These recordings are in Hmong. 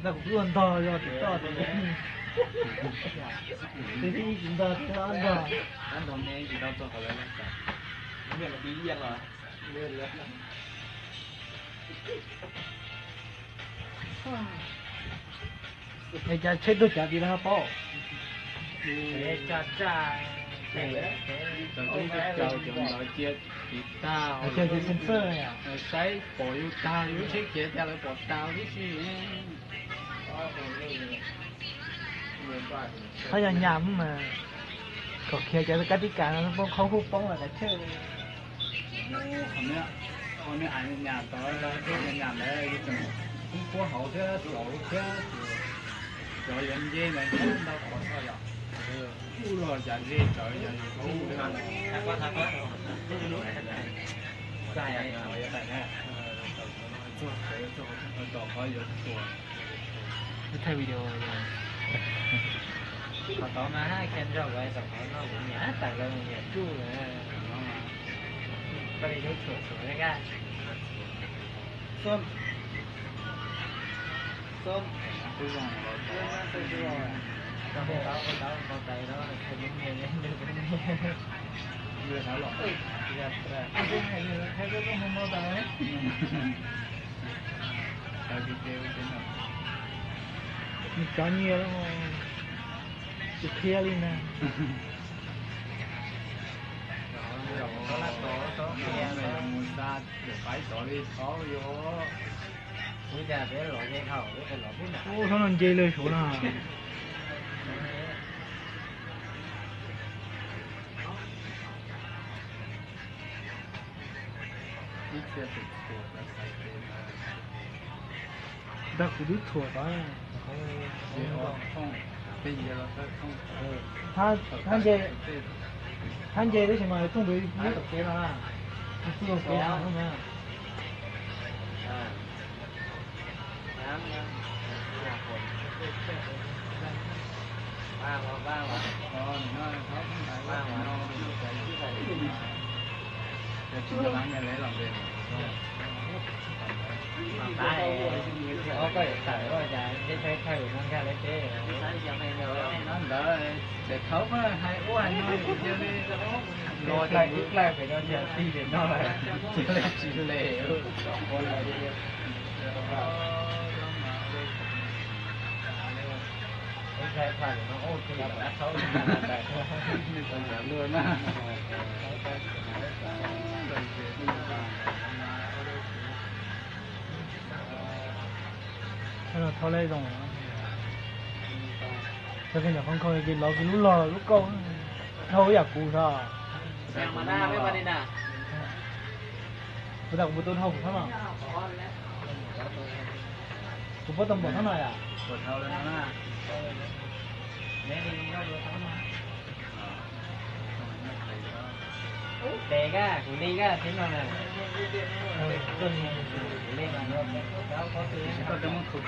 Ntag kuv twb ua ntog yog tim toj tias, tus thib ib tsis ntog, thib ob ntog. Tab ntog me tsis tau txog qhov lawv los tau. Es cas tsheb tuag cav tim lawv ho paub? Txawm twb caum cov ntawd cia tim tag, saib pom yus tag, yus lub tsheb khiav cas lawv pom tas tib si. Qhov yog nyam mas, kom khiav cov kab tib kas no poob qhov huj poob los kav chawj. Qhov me ais nyam tod, nyam ntawd tseem kub puab hauv thiab txaus thiab, cov yuav nce ntawd ntau qhov txog yom. Kuj los cas ze tsawv yog yus kuj Thaij video. Qhov tod mas haj kiag nrog kuv tom qhov no kuv niam tawm los niam tsuj lawm. Koj li tub txhuam txhuam li kaj. Xom, xom, tau tau tau tais los khaws me me li nrog kuv niam. Nws cov nyiaj lawm, tsis qhia li na. Mus xa paib tod li thaub yuav. Ub, thaub no nce lawm saud na. Ntag kuv twb txhuam tod. Thab nce, thab nce tab sis mas thooj tus ib tom kev no na. Tus ib tom kev no na. Ntawd ces thaum hais ua hais no cia li los ib plaig pem no cia li pem no lawm, cia li tsis le. Thau lej zoo. Txog kiag ntawm qhov nkhaus ces lov kiag lub log lub kauj, dhau ib yam kuv xwb. Kuv tas kuv puas tau dhau kuv thab no? Kuv puas tau npaum thab no yom? Tes kaj kuv li kaj tib no na. Koj muab kho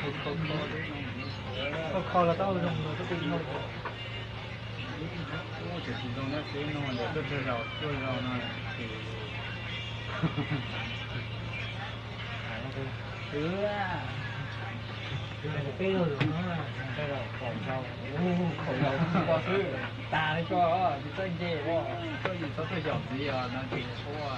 kho los tau zoo los koj twb dhau. Tsis zoo nyob xwb no ntawm tuaj tsawg zaus tuaj zaus no. Peb zaus zaum no, khaum zaus, khaum zaus koj xwb, tas li koj tsis txawj nce, koj yus txhob tuaj xyaum ntxiv os no tsis txhua.